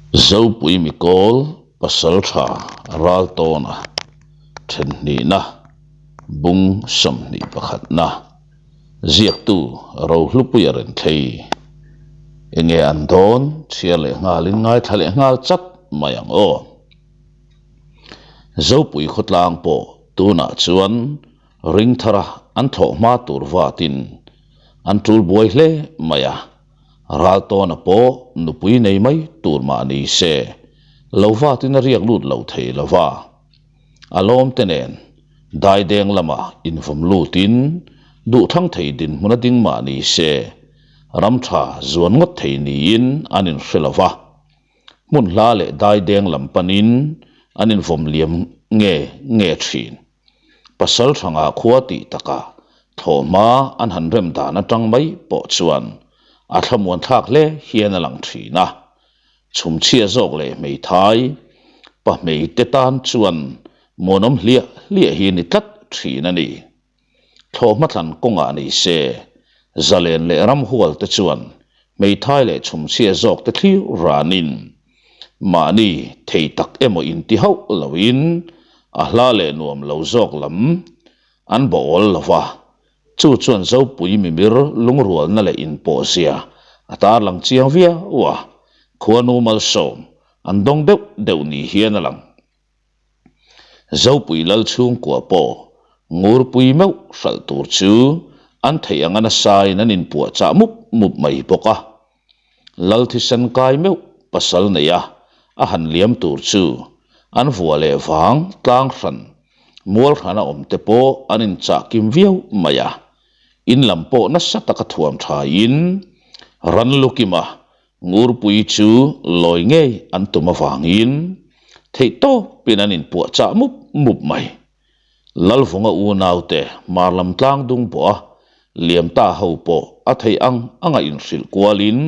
Zopui Mikawl Pasaltha Raltawna Thenhnihna Bung 21na Ziaktu Rohlupuia Renthei Enge an dawn chhiar leh nghalin ngaithla leh nghal chat mai ang aw. Zopui khawtlang pawh tunah chuan ring thara an thlawh hma tur vatin an tul buai hle mai a. Raltawna pawh nupui nei mai tur mah ni se, lo vatin a riak lut lo thei lo va. A lawmte nen daideng lamah invawm lutin duhthlang thei dinhmun a ding mah ni se, ram tha zuan ngawt thei niin an inhre lo va. Hmun hla leh daideng lam panin an invawm liam nge nge thin. Pasal thanga khua tih takah thlawhhma an han rem dan atang mai pawh chuan a thlamuan thlak hle hian a lang thin a. Chhumchhia zawk leh hmeithai pahmei te tan chuan muanawm hliah hliah hi ni tlat thin a ni. Thlawhhma thlan kawngah ni se, zalen leh ramhual te chuan hmeithai leh chhumchhia zawk te thlir ranin mahni thei tak emaw inti hauh loin a hla leh nuam lo zawk lam an bawh awl lo va, chu chuan Zopui mimir lungrualna leh inpawhzia a tarlang chiang viau a, khuanu malsawm an dawng deuh deuh ni hian a lang. Zopui lal chhungkua pawh ngurpui meuh hralh tur chu an theih anga nasain an inpuahchah mup mup mai bawk a. Lal thisen kai meuh pasal neia a han liam tur chu an vua leh vang tlang hran mual hrana awm te pawh an inchah kim viau mai a. In lam pawh nasa taka thuam thain ran lukima Ngurpui chu lawi ngei an tum avangin theih tawpin an inpuahchah mup mup mai. Lalvunga unaute hmar lam tlang dung pawh a liam ta ho pawh a theih ang anga inhrilh kualin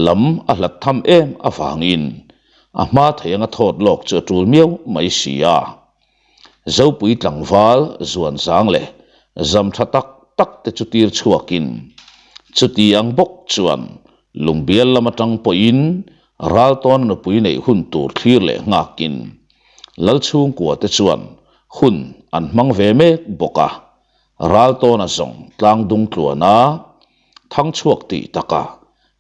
lam a hlat tham em avangin a hma thei anga thawt lawk chu a tul miau mai si a. Zopui tlangval zuan zang leh zam tha tak tak te chu tir chhuakin chuti ang bawk chuan lungbial lam atang pawhin Raltawn nupui neih hun tur thlir leh nghakin Lalchhungkua te chuan hun an hmang ve mek bawk a, Raltawna zawng tlangdung tluana thangchhuak tih takah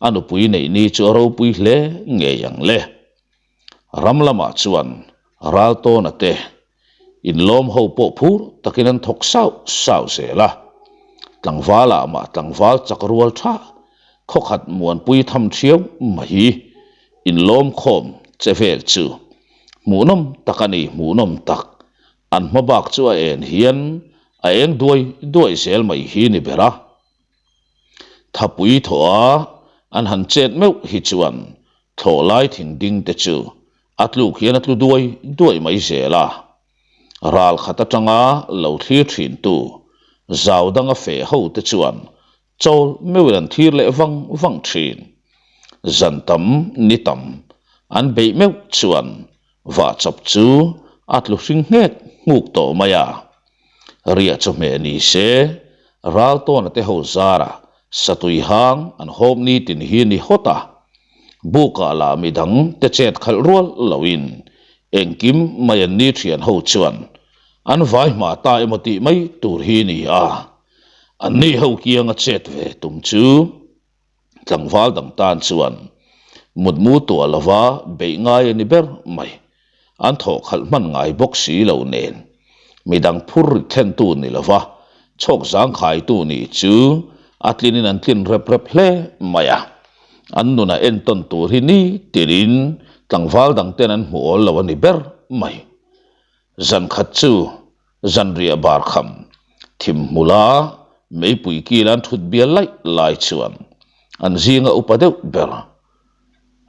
a nupui neih ni chu a ropui hle ngei ang le. Ram lamah chuan Raltawna te inlawm ho pawh phur takin an thawk sauh sauh zel a. Tlangvalah mah tlangval chak rual tha khawkhat muanpui tham thiau mai inlawm khawm che vel chu hmuhnawm tak a ni hmuhnawm tak. An hma bak chu a en hian a eng duai duai zel mai hi ni ber a. Thapui thawh a an han chet meuh hi chuan Thlawh lai thing ding te chu a tluk hian a tlu duai duai mai zel a. Ral khat atanga lo thlir thin tu zau danga feh ho te chuan chawl meuhin an thlir leh vang vang thin. Zan tam ni tam an beih meuh chuan vah chawp chu a tlu hring nghek nghuk tawh mai a. Riah chawhmeh ni se ral tawna te ho zarah Satui hang an hawp ni tin hi ni hawt a, bukah lah midang te chet khalh rual loin engkim mai an ni thian ho chuan an vai hma ta emaw tih mai tur hi ni a, an ni ho kianga chet ve tum chu tlangval dang tan chuan mutmu tuah lova beih ngai a ni ber mai. An thawh khalh hman ngai bawk si lo nen, midang phur rit thlentu ni lova chhawk zangkhaitu nih chu a tlinin an tlin rep rep hle mai a. An nunah entawn tur hi ni tinin tlangval dangten an hmu awl lo a ni ber mai. Zan khat chu zanriah bar kham thim hmula meipui kil an thut bial laih lai chuan an zinga upa deuh ber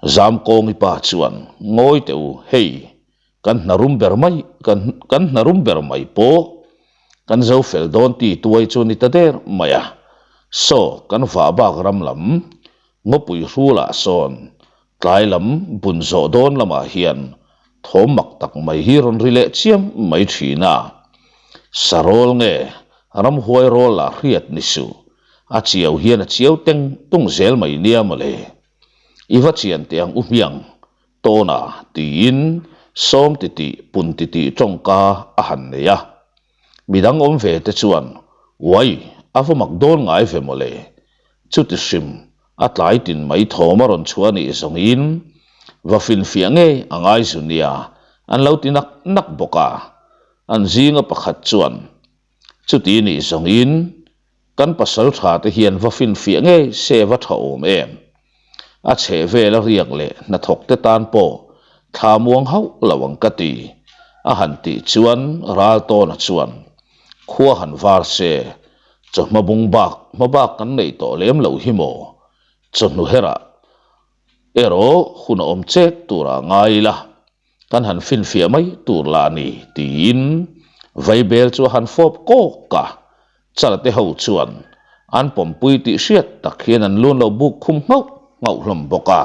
Zamkawngi pa chuan, Ngawi teh u, hei, kan hna rum ber mai, kan kan hna rum ber mai pawh kan zo fel dawn ti tuai chu ni ta der mai a. Saw, kan vah bak ram lam, ngawpui hrulah sawn, tlai lam bun zawh dawn lamah hian thawm mak tak mai hi rawn ri leh chiam mai thin a. Sarawl nge ramhuai rawl lah hriat ni suh, A chiau hian a chiau teng tung zel mai nia mawle. I va chian teh ang u hmiang. Tawna tiin sawm titih pun titih tawngka a han nei a. Midang awm ve te chuan, Uai, a va mak dawn ngai ve mawle. Chuti hrim a tlai tin mai thawm a rawn chhuah anih zawngin va finfiah ngei a ngai zu nia an lo ti nak nak bawk a. An zinga pakhat chuan, Chuti nih zawngin kan pasal tha te hian va finfiah ngei se va tha awm em? A chheh vel a riak leh hnathawk te tan pawh thla muang hauh lo ang ka ti, a han tih chuan Raltawna chuan, Khua han var se, chawhma bung bak hma bak kan neih tawh lem lo hi maw? Chawhnu herah erawh hun a awm chek turah ngai ila. Kan han finfiah mai tur lah a ni, tiin Vaibel chu a han fawp kawk a. Chalte ho chuan an pawmpui tih hriat tak hian an lun lo buk khum nghauh nghauh hlawm bawk a.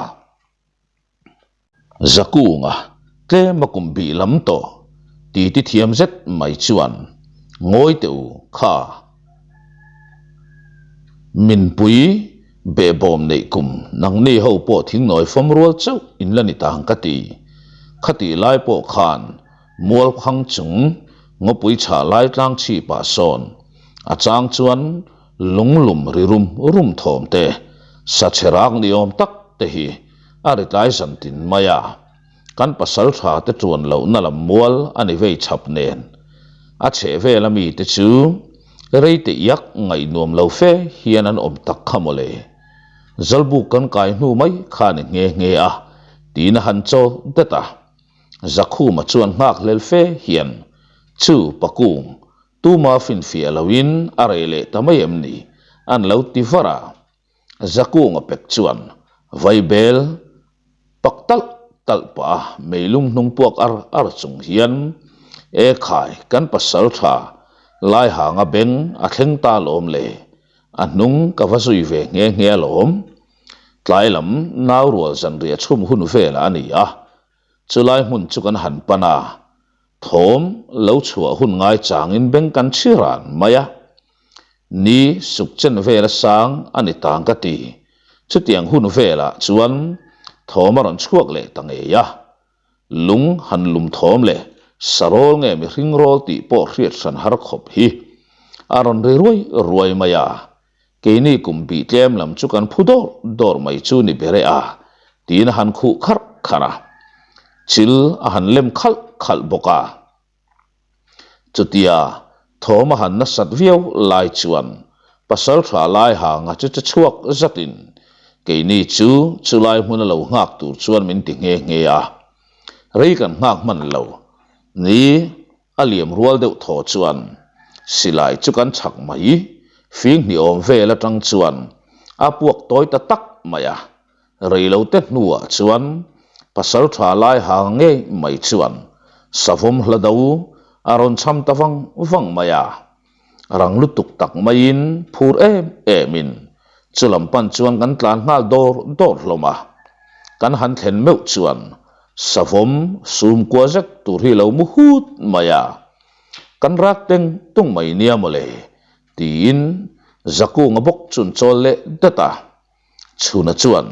Zakunga tlem a kum bih lam tawh titi thiam zet mai chuan ngawi teh u kha. Minpui behbawm neih kum nangni ho pawh thingnawi fawm rual chauh in la ni ta ang ka ti. Khatih lai pawh khan mualkhang chung ngawpui chhah lai tlang chhip ah sawn a chang chuan lunglum ri rum rum thawm te, sachhe rak ni awm tak te hi a ri tlai zan tin mai a. Kan pasal tha te tuan lohna lam mual a ni vei chhap nen a chheh vel a mite chu rei te iak ngaihnuam lo fe hian an awm tak kha mawle. Zawlbuk kan kai hnu mai kha a ni nghe nghe a, tiin a han chaw det a. Zakhuma chuan nghak hlel fe hian chu Pakung tuma finfiah loin a reh leh ta mai em ni an lo ti var a. Zakunga pek chuan vaibel pak talh talh pah a meilung hnung puak ar ar chung hian E khai kan pasal tha Laihanga beng a thleng ta alawm le, a hnung ka va zui ve nghe nghe alawm. Tlai lam nau rual zanriah chhum hun velah a ni a, chulai hmun chu kan han pan a, thawm lo chhuah hun ngaichangin beng kan chhi ran mai a. Ni suk chen vela sang a ni tang ka ti. Chutiang hun velah chuan thawm a rawn chhuak leh ta ngei a. Lung han lum thawm leh sarawl nge mihring rawl tih pawh hriat hran har khawp hi a rawn ri ruai ruai mai a. Keini kum bih tlem lam chu kan phu dawr dawr mai chu ni ber e a tiin a han khuh kharh kharh a. Chil a han lem khalh khalh bawk a. Chutia thawm a han nasat viau lai chuan Pasaltha Laihanga chu che chhuak zatin keini chu chulai hmuna lo nghak tur chuan min ti nghe nghe a. Rei kan nghak hman lo ni a liam rual deuh thaw chuan silai chu kan chhak mai fing hnih awm vel atang chuan a puak tawi ta tak mai a. Reilote hnuah chuan Pasaltha Laihang ngei mai chuan savawm hla do a rawn cham ta vang vang mai a. Rang lutuk tak maiin phur em emin chulam pan chuan kan tlan nghal dawr dawr hlawm a. Kan han thlen meuh chuan savawm sum kua zet tur hi lo mu hut mai a. Kan rak teng tung mai nia mawle tiin Zakunga bawk chuan chawl leh dat a. Chhuna chuan,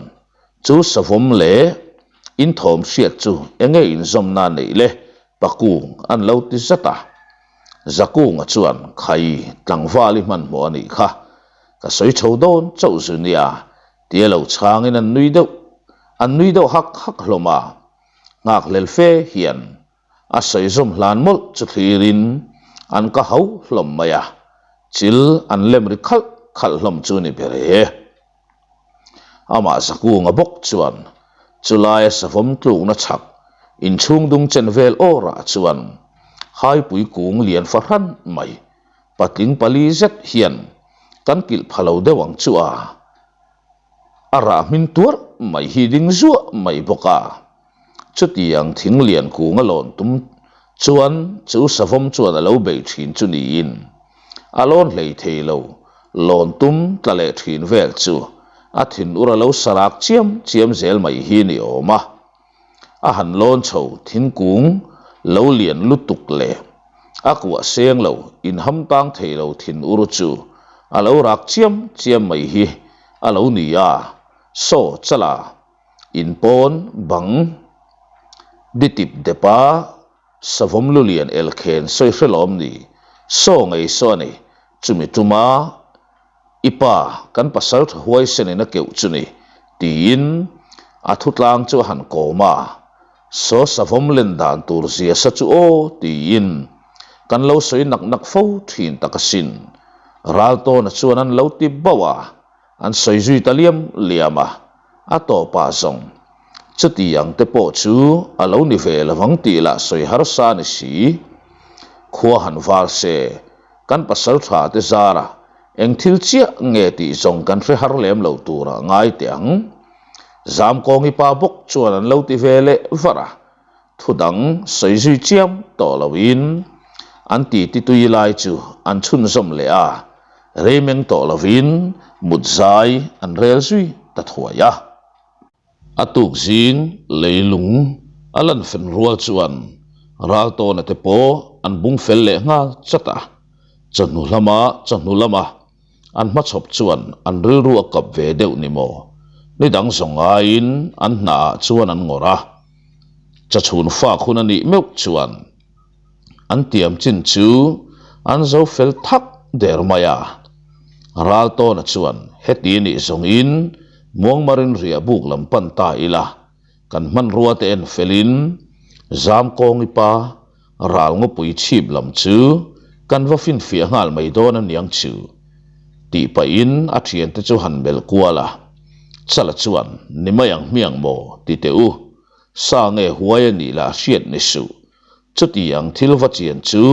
Chu savawm leh in thawm hriat chu enge inzawmna neih le? Pakung an lo ti zat a. Zakunga chuan, Khai, tlangval i hmanhmawh a nih kha. Ka sawi chho dawn chauh zu nia, tia lo chhangin an nui deuh an nui deuh hak hak hlawm a. Nghakhlel fe hian A sawi zawm hlan mawlh chu thlirin an ka ho hlawm mai a, chil an lem ri khalh khalh hlawm chu ni ber e. Amah Zakunga bawk chuan chulaia savawm tlukna chhak inchhung dung chen vel awrah chuan haipui kung lian fahran mai patling pali zet hian kan kilh pha lo deuh ang chu a, a rah hmin tuarh mai hi ding zuah mai bawk a. Chutiang thing lian kung a lawn tum chuan chu savawm chuan a lo bei thin chu niin a lawn hlei thei lo, lawn tum tla leh thin vel chu a thinur a lo sarak chiam chiam zel mai hi ni awm a. A han lawn chho thingkung lo lian lutuk leh a kuah seng lo inham tang thei lo thinur chu a lo rak chiam chiam mai hi a lo ni a, saw chala. In pawn bang. Ditip depa savawm lulian elkhen sawi hre lawm ni? Saw ngei saw a ni, chumi tuma i pa kan pasal tha huaisenin a keuh chu ni, tiin a thutlang chu a han kawm a. Saw savawm len dan tur zia sa chu aw, tiin kan lo sawi nak nak fo thin tak asin. Raltawna chuan an lo ti bauh a, an sawi zui ta liam liam a, a tawpah zawng chuti ang te pawh chu a lo ni ve lovang tih lah sawi harsa a ni si. Khua han var se, kan pasal tha te zara eng thil chiah nge tih zawng kan hre har lem lo turah ngai teh ang. Zamkawngi pa bawk chuan an lo ti ve leh var a, Thu dang sawi zui chiam tawh loin an titi tui lai chu an chhunzawm leh a, rei meng tawh lovin mut zai an rel zui ta thuai a. A tuk zing leilung a lan fen rual chuan Raltawna te pawh an bung fel leh nghal chat a, chawhnu lama chawhnu lama an hmachhawp chuan an rilru a kap ve deuh ni maw? Ni dang zawng aiin an hnaah chuan an ngawrh a. Chachhun fak hun a nih meuh chuan an tiam chin chu an zo fel thak der mai a. Raltawna chuan heti nih zawngin Muangmarin riah buk lam pan ta ila kan hmanrua te en felin Zamkawngi pa ral ngawpui chhip lam chu kan va finfiah nghal mai dawn a niang chu tih pahin a thiante chu han melh kual a. Chala chuan, Ni mai ang hmiang maw? ti teh u. Sa nge huai a nih lah hriat ni suh. Chuti ang thil va chian chu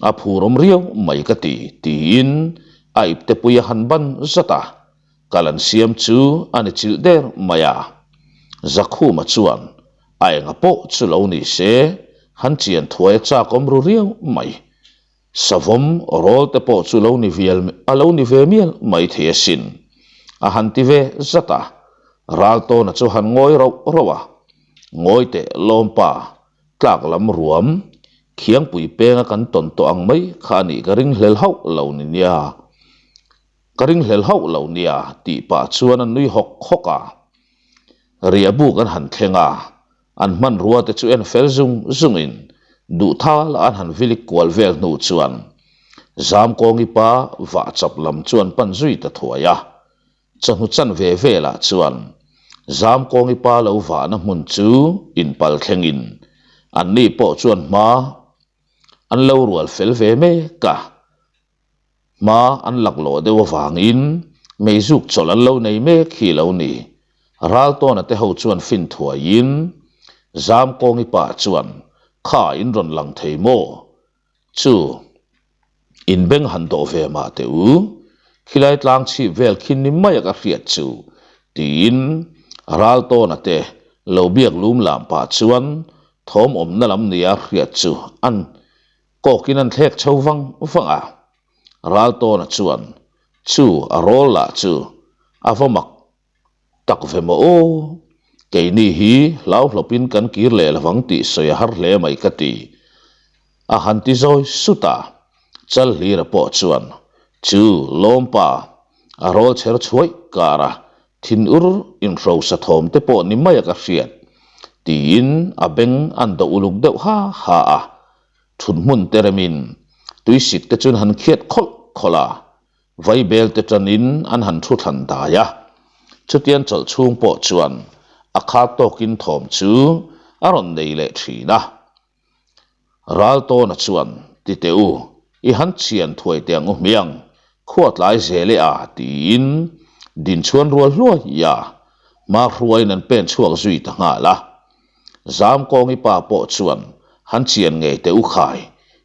a phur awm riau mai ka ti, tiin a iptepui a han ban zat a. Kal an siam chu a ni chilh der mai a. Zakhuma chuan, A enga pawh chu lo ni se, han chian thuai a chak awm ru riau mai. Savawm rawl te pawh chu lo ni vial a lo ni ve mial mai thei asin. A han ti ve zat a. Raltawna chu han ngawi rauh rauh a. Ngawi teh lawmpa, tlak lam ruam, khiangpui penga kan tawn tawh ang mai kha a nih ka ringhlel hauh lo ni nia. Ka ringhlel hauh lo nia tih pah chuan a nui hawk hawk a. Riahbuk an han thleng a, an hmanrua te chu en fel zung zungin duhthal a an han vilik kual vel hnu chuan Zamkawngi pa vah chap lam chu an pan zui ta thuai a. Chawhnu chan ve velah chuan Zamkawngi pa lo vahna hmun chu inpal thlengin anni pawh chuan hma an lo rual fel ve mek a. Hma an laklawh deuh avangin meizuk chawlh an lo nei mek hi lo ni. Raltawna te ho chuan fin thuaiin Zamkawngi pa chuan kha in rawn lang thei maw? Chu in beng han dawh ve mah teh u, khilai tlang chhip vel khi ni mai a ka hriat chu tiin Raltawna te lo biak lum lam pah chuan thawm awmna lam nia hriat chu an Kawkin an thlek chho vang vang a, Raltawna chuan chu a rawl lah chu a va mak tak ve maw aw, keini hi hlauhlawpin kan kir leh lovang tih sawi a har hle mai ka ti, a han ti zawi sut a. Chalhlira pawh chuan chu lawmpa a rawl chher chhuaih kar a, Thinur inhrosa thawm te pawh ni mai a ka hriat, tiin a beng an dawh uluk deuh ha ha a. Thut hmun te remin tuisik te chuan han khiat khawlh khawlh a, vaibel te tanin an han thu thlan dai a. Chutiang chawlh chhung pawh chuan a khat tawkin thawm chu a rawn nei leh thin a. Raltawna chuan, Ti teh u, i han chian thuai teh ang u hmiang, khua tlai zel e a, tiin dinchhuan rual hluai a, hma hruaiin an pen chhuak zui ta nghal a. Zamkawngi pa pawh chuan, Han chian ngei teh u khai,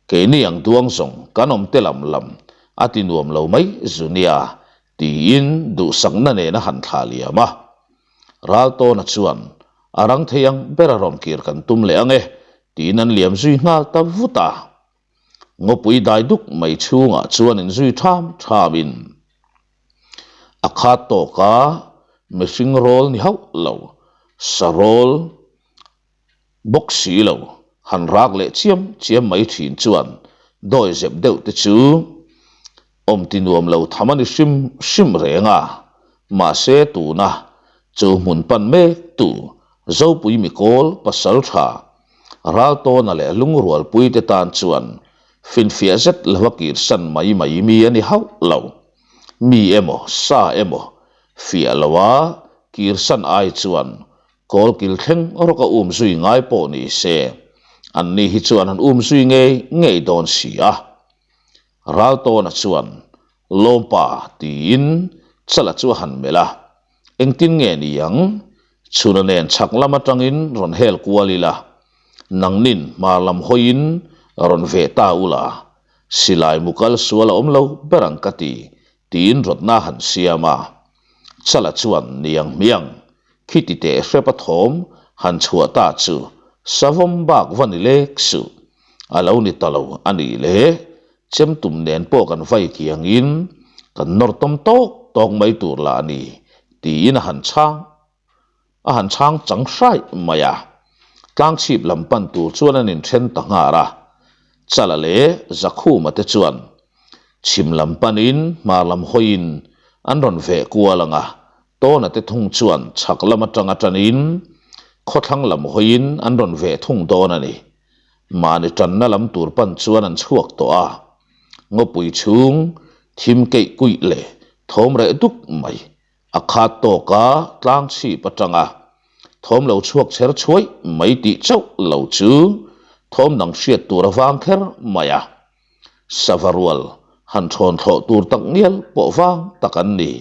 keini ang duang zawng kan awm te lam lam a ti nuam lo mai zu nia, tiin duhsakna nen a han thlah liam a. Raltawna chuan, A rang thei ang ber a rawn kir kan tum leh ang e, tiin an liam zui nghal ta vut a. Ngawpui dai duk mai chhungah chuan inzui ṭham ṭhamin a khat tawk a, mihring rawl ni hauh lo, sa rawl bawk si lo, han rak leh chiam chiam mai ṭhin chuan dawi zep deuh te chu awm ti nuam lo tham a ni hrim hrim reng a, mahse tuna chu hmun pan mek tu Zopui Mikawl pasal tha. Raltawna leh lungrualpuite tan chuan finfiah zet lova kirsan mai mai mi a ni hauh lo. Mi emaw, sa emaw fiah loa kirsan ai chuan kawlkil thleng rawk a um zui ngai pawh ni se, anni hi chuan an um zui ngei ngei dawn si a. Raltawna chuan, Lawmpa tiin Chala chu a han melh a, Engtin nge ni ang? Chhuna nen chhak lam atangin rawn hel kual ila, nangnin hmar lam hawiin rawn veh ta ula, silai mu kal sual a awm lo ber ang ka ti, tiin rawtna a han siam a. Chala chuan niang hmiang, khiti teh hrep a thawm han chhuah ta chu savawm bak va ni lek suh. A lo ni ta lo a nih le, Chemtum nen pawh kan vai kiangin kan nawr tawm tawk tawk mai tur lah a ni, tiin a han chhang a han chhang chang hraih mai a. Tlangchhip lam pan tur chuan an inthen ta nghar a. Chala leh Zakhuma te chuan chhim lam panin hmar lam hawiin an rawn veh kual ang a, Tawna te thung chuan chhak lam atanga tanin khawthlang lam hawiin an rawn veh thung dawn a ni. Mahni tanna lam tur pan chuan an chhuak tawh a, ngawpui chhung thim keih kuih leh thawm reh dup mai a khat tawk a, tlang chhip atanga thawm lo chhuak chher chhuaih mai tih chauh lo chu thawm dang hriat tur a vang kher mai a, sava rual han thawn thlawh tur tak ngial pawh vang tak an ni.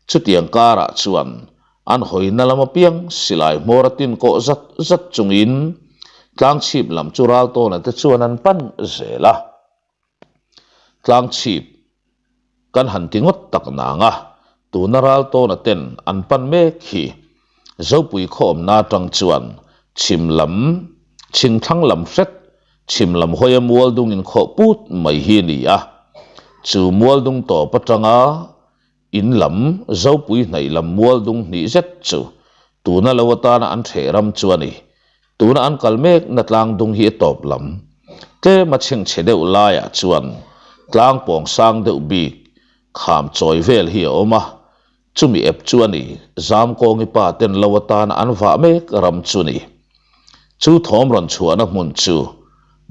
Chutiang karah chuan an hawina lam apiang silai hmawr a tin kawh zat zat chungin tlangchhip lam chu Raltawna te chuan an pan zel a. Tlangchhip kan han ti ngawt tak nang a, tuna Raltawna ten an pan mek hi Zopui khawmna atang chuan chhim lam, chhingthlang lam hret, chhim lam hawia mualdung inkhawh put mai hi a ni a. Chu mualdung tawp atanga in lam Zopui hnaih lam mualdung hnih zet chu tuna lo atana an ṭheh ram chu a ni. Tuna an kal mekna tlangdung hi a tawp lam. Tlem a chhengchhe deuh laiah chuan tlang pawng sang deuh bik kham chawi vel hi a awm a. Chumi ep chu a ni, Zamkawngi pa ten lo atana an vah mek ram chu ni. Chu thawm rawn chhuahna hmun chu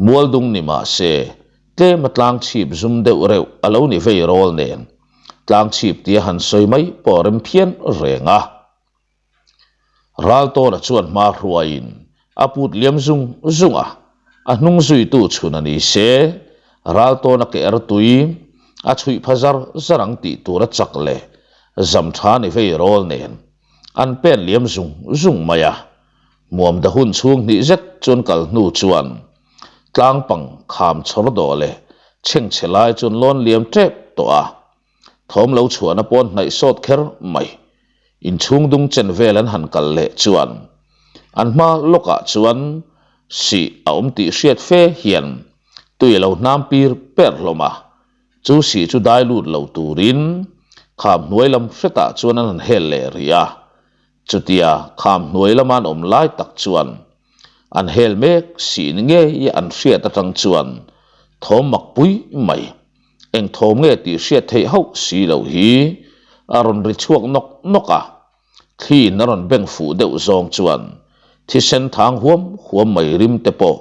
Mualdung ni mah se, tlema tlang chhip zum deuh reuh a lo ni vei rawl nen, tlang chhip tia han sawi mai pawh rem phian reng a. Raltawna chuan hma hruaiin a put liam zung zung a, a hnung zuitu chhun a ni se, Raltawna ke er tui a chhuih pha zar zar ang tih tur a chak leh zam tha ni vei rawl nen an pen liam zung zung mai a. Muamda hun chhung hnih zet chuan kal hnu chuan tlangpang kham chhawr dawh leh chhengchhe lai chuan lawn liam tep tawh a. Thawm lo chhuahna pawn hnaih sawt kher mai. Inchhung dung chen vel an han kal leh chuan an hma lawkah chuan sih a awm tih hriat fe hian tui a lo hnam pir per hlawm a, chu sih chu dai lut lo turin kham hnuai lam hretah chuan an han hel leh rih a. Chutia kham hnuai lama an awm lai tak chuan an hel mek sih ni ngei an hriat atang chuan thawm mak pui mai. Eng thawm nge tih hriat theih hauh si loh hi a rawn ri chhuak nawk nawk a, thliin a rawn beng fuh deuh zawng chuan thisen thang huam huam mai rim te pawh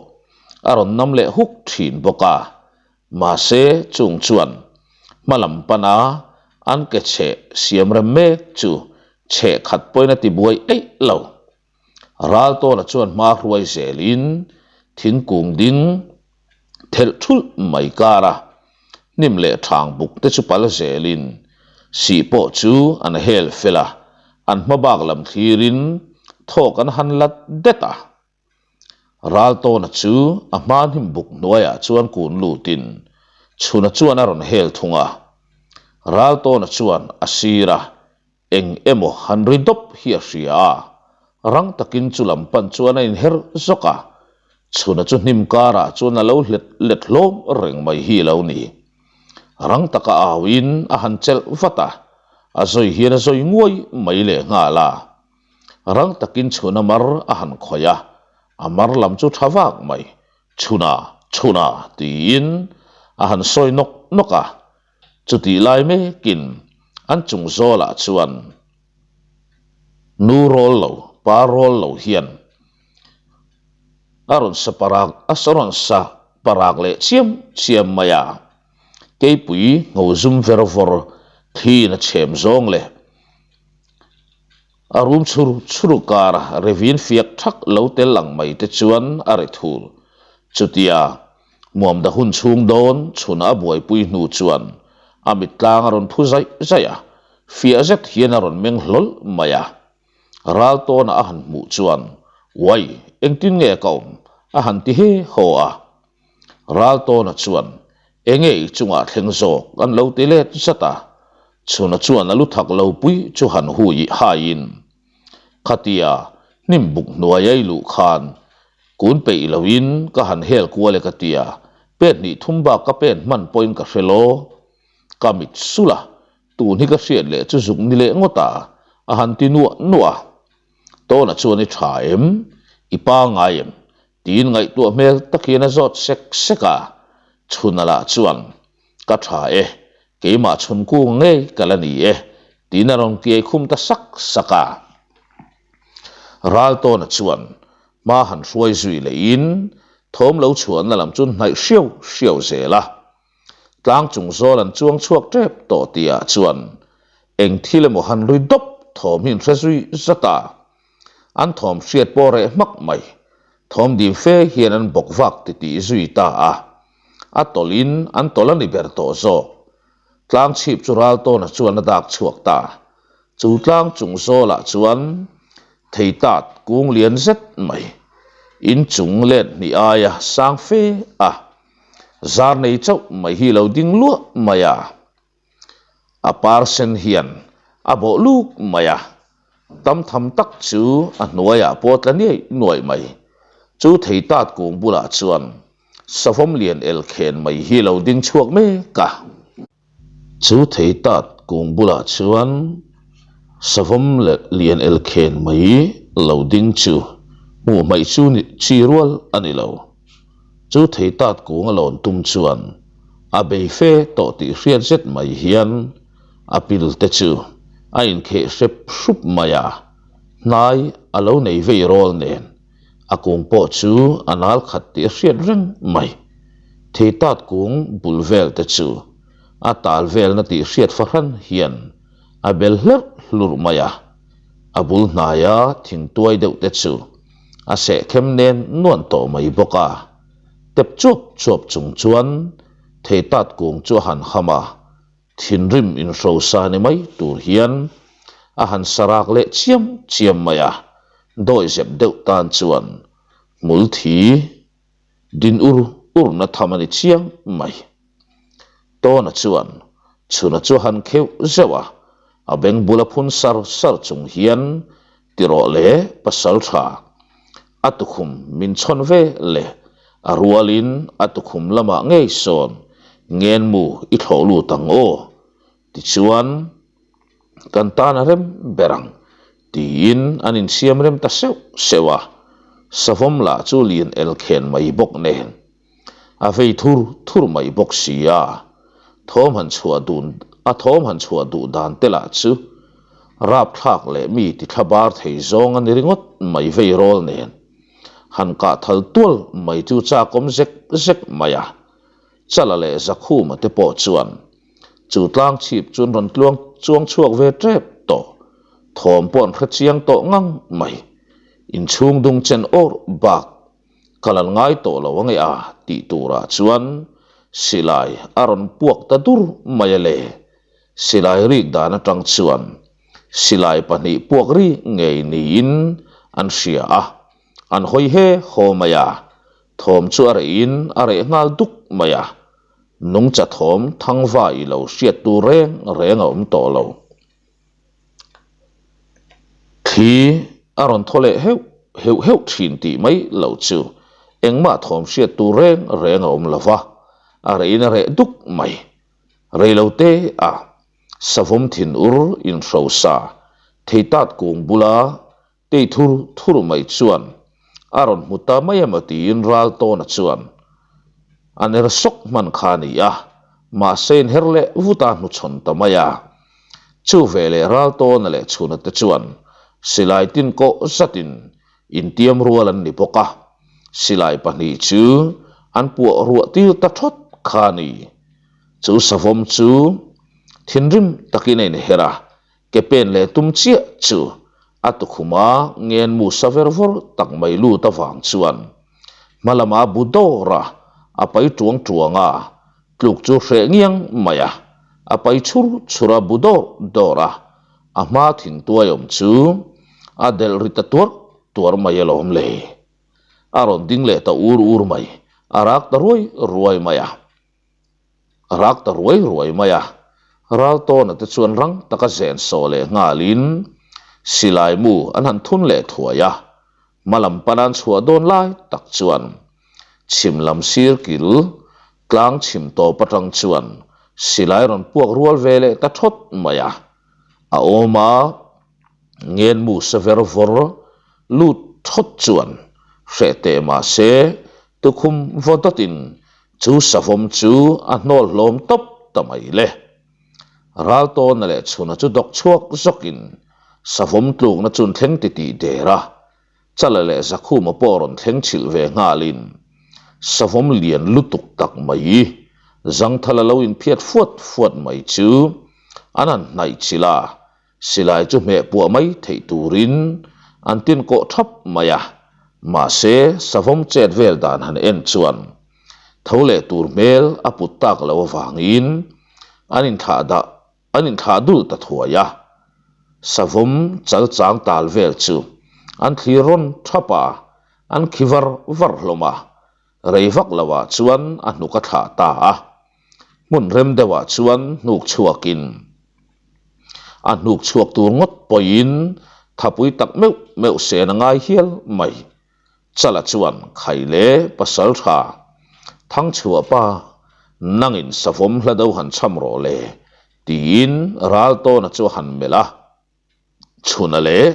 a rawn nam leh huk thin bawk a, mahse chung chuan hma lam pana an ke chheh siam rem mek chu chheh khat pawhin a ti buai eih lo. Raltawla chuan hma hruai zelin thingkung ding thelh thulh mai kar a, hnim leh thang buk te chu pal zelin sih pawh chu an hel fel a, an hma bak lam thlirin thawk an han lat det a. Raltawna chu a hma hnim buk hnuaiah chuan kun lutin chhuna chuan a rawn hel thung a, Raltawna chuan a sir a Eng emaw han ri dawp hi a hria a, rang takin chu lam pan chuan a inher zawk a, chhuna chu hnim karah chuan a lo hlet let hlawm reng mai hi a lo ni. Rang taka auin a han chelh vat a, a zawi hian a zawi nguai mai leh nghal a. Rang takin chhuna mar a han khawih a, a mar lam chu tha vak mai, Chhuna, Chhuna tiin a han sawi nawk nawk a, Chutih lai mekin an chung zawlah chuan nu rawl lo, pa rawl lo hian A rawn sa parak a rawn sa parak leh chiam chiam mai a. Keipui ngho zum ver vawr thliin a chhem zawng leh a rum chhur chhur kar revin fiak thak lo tel ang mai te chuan a ri thul. Chutia Muamda hun chhung dawn chhun a buaipui hnu chuan a mit tlang a rawn phu zaih zaih a, fiah zet hian a rawn meng hlawl mai a. Ral tawna a han hmuh chuan, Uai, engtin nge ka awm? a han ti he haw a. Ral tawna chuan, Enge i chungah thleng zawk? an lo ti let zat a. Chhuna chuan a lu thak lo pui chu han hui haiin, Khatia hnim buk hnuai a i luh khan kun peih loin ka han hel kual e ka tia, pen hnih thum bak ka pen hman pawhin ka hre law. Ka mit sulh a, Tun hi ka hriat leh chu zuk ni leh ngawt a, a han ti nuah nuah a. Tawna chuan i tha em? I pa ngai em? Tiin ngaihtuah hmel tak hian a zawt sek sek a. Chhuna lah chuan, Ka tha e, keimah chhun kung ngei ka la ni e, tiin a rawn kiai khum ta sak sak a. Raltawna chuan hma han hruai zui lehin thawm lo chhuahna lam chu hnaih hriau hriau zel a. Tlang chung zawl an chuang chhuak tep tawh tihah chuan eng thil emaw han ri dawp thawm hi an hre zui zat a. An thawm hriat pawh reh hmak mai. Thawm dim fe hian an bawk vak titih zui ta a. A tawlhin an tawlh a ni ber tawh zawk. Tlang chhip chu Raltawna chuan a dak chhuak ta. Chu tlang chung zawlah chuan thei tat kung lian zet mai inchung let hnih aia sang fe a. Zar nei chauh mai hi lo ding luah mai a, a par sen hian a bawh luk mai a, tam tham tak chu a hnuaiah pawh tla niaih nuaih mai. Chu thei tat kung bulah chuan savawm lian elkhen mai hi lo ding chhuak mek a. Chu thei tat kung bulah chuan savawm lian elkhen mai lo ding chu hmuh hmaih chu chi rual a ni lo. Chu thei tat kung a lawn tum chuan a bei fe tawh tih hriat zet mai hian a pil te chu a inkheh hrep hrup mai a, hnai a lo nei vei rawl nen A kung pawh chu a nal khat tih a hriat reng mai. Thei tat kung bul vel te chu a tal velna tih hriat fahran hian a bel hlerh hlurh mai a. A bul hnaia thingtuai deuh te chu a sehkhem nen nuan tawh mai bawk a. Tep chuap chuap chung chuan thei tat kung chu a han ham a. Thinrim inhrosa ni mai tur hian a han sarak leh chiam chiam mai a, dawihzep deuh tan chuan hmul thi din ur urna tham a ni chiang mai. Tawna chuan chhuna chu a han kheuh zeuh a, a beng bula phun sar sar chung hian Tirawh le pasal tha, a tukhum min chhawn ve le, a rualin a tukhum lamah ngei sawn ngenmu i thlawh lut ang aw, tichuan kan tan a rem ber ang tiin an insiam rem ta seuh seuh a, savawm lah chu lian elkhen mai bawk nen. A vei thur thur mai bawk si a, thawm han chhuah dun a thawm han chhuah duh dan te lah chu rapthlak leh mi ti thla bar thei zawng a ni ringawt mai vei rawl nen. Han kah thal tual mai chu chakawm zek zek mai a, Chala leh Zakhuma te pawh chuan chu tlang chhip chu an rawn tluang chuang chhuak ve tep tawh, thawm pawh an hre chiang tawh ngang mai. Inchhung dung chen awr bak Ka lan ngai tawh lo ange a tih turah chuan silai a rawn puak ta dur mai a le. Silai rik dan atang chuan silai pahnih puak ri ngei niin an hria a, an hawi he haw mai a, thawm chu a rehin a reh nghal duk mai a, nungcha thawm thangva i lo hriat tur reng reng a awm tawh lo. Thli a rawn thaw leh heuh heuh heuh thin tih mai lo chu engmah thawm hriat tur reng reng a awm lo va, a rehin a reh duk mai. Reilote a savawm thin ur inhrosa thei tat kung bula Tei thur thur mai chuan a rawn hmu ta mai emaw tiin Raltawna chuan a ner sawk hman kha a ni a, mahse in her leh vut a hnuchhawn ta mai a. Chu veleh Raltawna leh Chhuna te chuan silai tin kawh zatin intiam rual an ni bawk a. Silai pahnih chu an puah ruah tir ta thawt kha a ni. Chu savawm chu thinrim takin a inher a, ke pen leh tum chiah chu a tukhuma ngenmu sa ver vawr tak mai lut avang chuan hma lama bu dawr a, a pai tuang tuang a, tluk chu hreh ngiang mai a, a pai chhur chhur a bu dawr dawr a, a hma thingtuai awm chu a delh ri ta tuar tuar mai alawm le. A rawn ding leh ta ur ur mai, a rak ta ruai ruai mai a. A rak ta ruai ruai mai a, Raltawna te chuan rang taka zen sawh leh nghalin silai mu an han thun leh thuai a, hma lam pana an chhuah dawn lai tak chuan chhim lam sir kil tlang chhim tawp atang chuan silai rawn puak rual ve leh ta thawt mai a, a awm a. Ngenmu saver vawr lut thawt chuan hreh teh mah se tukhum vaw dawtin chu savawm chu a hnawl hlawm tawp ta mai le. Raltawna leh chhuna chu dawk chhuak zawkin savawm tlukna chun thleng titih der a, Chala leh Zakhuma pawh rawn thleng chhilh ve nghalin savawm lian lutuk tak mai zangthal a lo inphiat fuat fuat mai chu an han hnaih chilh a, Silai chu hmeh puah mai theih turin an tin kawh thap mai a, mahse savawm chet vel dan han en chuan tho leh tur hmel a put tak loh avangin an inthlah dah an inthlah dul ta thuai a. Savawm chal chang tal vel chu an thlir rawn thap a, an khi var var hlawm a, rei vak loah chuan a hnuk a thlah ta a. Hmun rem deuhah chuan hnuk chhuakin a hnuk chhuak tur ngawt pawhin thapui tak meuh meuh sen a ngai hial mai. Chala chuan khai leh pasal tha Thangchhuah pa nangin savawm hla do han cham rawh le tiin Raltawna chu a han melh a. Chhuna leh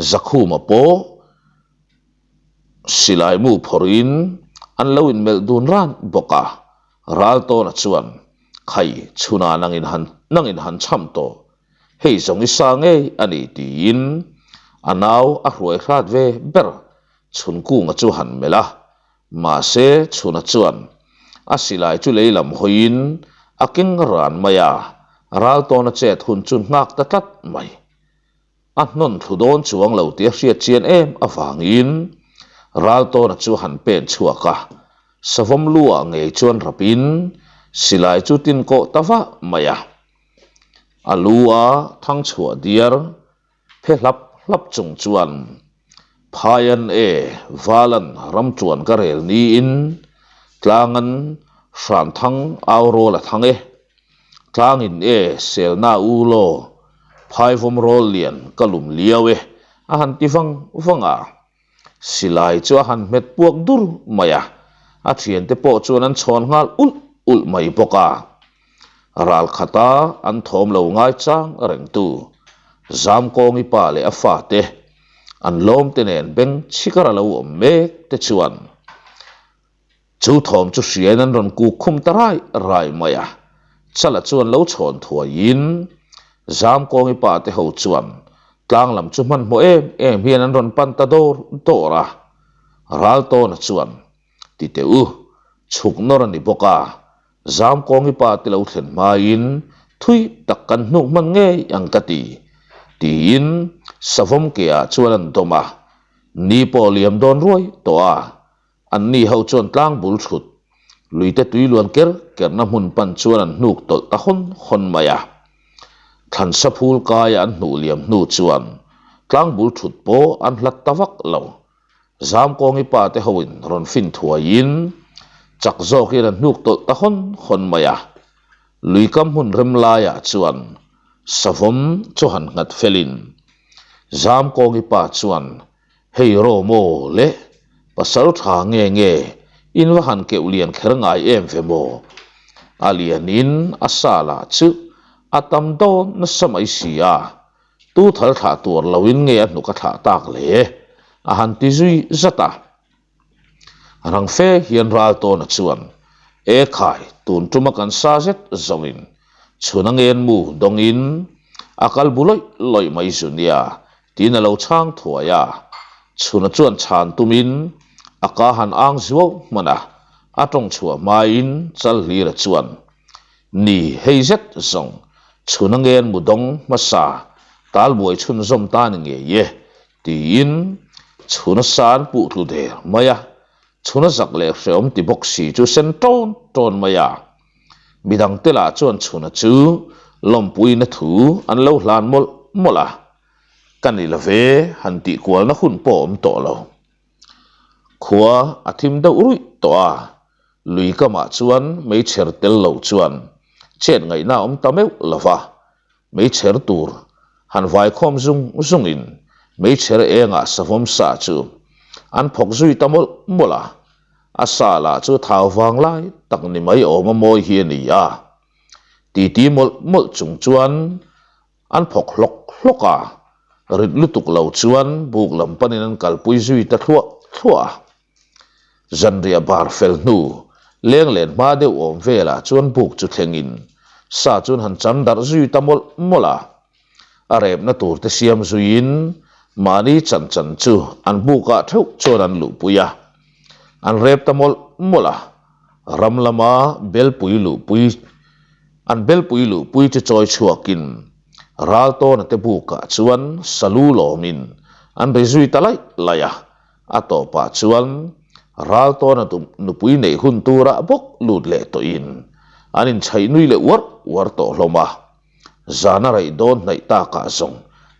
Zakhuma pawh silai mu phawrhin an lo inmelh dun ran bawk a, Raltawna chuan, Khai, chhuna nangin han nangin han cham tawh, hei zawng i sa ngei a ni tiin a nau a hruai hrat ve ber Chhunkunga chu han melh a, Mahse, Chhuna chuan a silai chu lei lam hawiin a keng ran mai a, Raltawna chet hun chu nghak ta tlat mai. A hnawn thlu dawn chuang lo tih a hriat chian em avangin Raltawna chu han pen chhuak a, savawm lu ah ngei chuan rapin silai chu tin kawh ta vah mai a. A lu a thang chhuah diar Phe hlap hlap chung chuan Phaian e Valan ram chuan ka rel niin Tlangan Hranthang au rawl a thang e Tlangin e Selna u law Phaivawm rawl lian ka lum liau e a han ti vang vang a. Silai chu a han hmet puak dur mai a, a thiante pawh chuan an chhawn nghal ulh ulh mai bawk a. Ral khata an thawm lo ngaichang rengtu Zamkawngi pa leh a fate an lawmte nen beng chhikar a lo awm mek te chuan Chu thawm chu hriain an rawn kuk khum ta rai rai mai a, Chala chuan lo chhawn thuaiin Zamkawngi pa te ho chuan tlang lam chu hmanhmawh em em hian an rawn pan ta dawr dawr a, Raltawna chuan ti teh u, chhuk nawr a ni bawk a, Zamkawngi pa te lo thlen hmain thui tak kan hnuk hman ngei ang ka ti, tiin savawm ke ah chuan an dawm a, ni pawh liam dawn ruai tawh a, Anni ho chuan tlang bul thut, luite tui luan ker kerna hmun pan chuan an hnuk tawlh ta hawn hawn mai a. Thlansa phul kaia an hnuh liam hnu chuan tlang bul thut pawh an hlat ta vak lo. Zamkawngi pa te hoin rawn fin thuaiin chak zawkin an hnuk tawlh ta hawn hawn mai a. Lui kam hmun rem laiah chuan savawm chu han nghat felin Zamkawngi pa chuan Hei raw maw le, pasal tha nge nge in va han keuh lian kher ngai em ve maw? A lianin a sa lah chu a tam dawn nasa mai si a, tu thal thlah tuar loin nge a hnuk a thlah tak le? A han ti zui zat a. Rang fe hian Raltawna chuan, E khai, tun tuma kan sa zet zawngin chhun a ngen mu dawngin a kal bu lawih lawih mai zu nia, Tiin a lo chhang thuai a, chhuna chuan chhan tumin A ka han ang zuau hman a, a tawng chhuah hmain Chalhlira chuan, Ni, hei zet zawng, chhun a ngen mu dawng hmasa, talbuai chhunzawm ta ni ngei e, tiin chhun a san puh tlu der mai a, chhun a zak leh hreawm ti bawk si chu sen tawn tawn mai a. Midangte lah chuan chhuna chu lawmpuina thu an lo hlan mawlh mawlh a, ka ni lo ve han tih kualna hun pawh a awm tawh lo. Khua a thim deuh ruih tawh a, lui kamah chuan meichher tel lo chuan chet ngaihna a awm ta meuh lo va, meichher tur han vaikhawm zung zungin meichher engah savawm sa chu an phawk zui ta mawlh mawlh a, a sa lah chu thau vang lai tak ni mai awm a mawi hi a ni a, titi mawlh mawlh chung chuan an phawk hlawk hlawk a, rit lutuk lo chuan buk lam panin an kalpui zui ta thluah thluah a. Zanriah bar fel hnu, leng len hma deuh awm velah chuan buk chu thlengin sa chuan han cham darh zui ta mawlh mawlh a. A repna tur te siam zuiin mahni chan chan chu an bukah theuh chuan an luhpui a. An rep ta mawlh mawlh a, ram lama belpui luhpui an belpui luhpui chu chawi chhuakin Raltawna te bukah chuan salu lawmin an ri zui ta laih laih a. A tawpah chuan Raltawna nupui neih hun turah bawk lut leh tawhin an inchhaih nui leh uar uar tawh hlawm a. Zana raih dawn hnaih takah zawng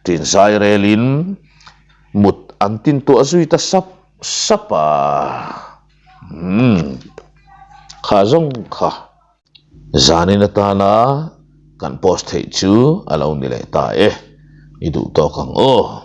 ṭin zai relin mut an tintuah zui ta sap sap a. Umm. Kha zawng kha. Zanin atana kan post theih chu a lo ni leh ta e. I duh tawk ang aw.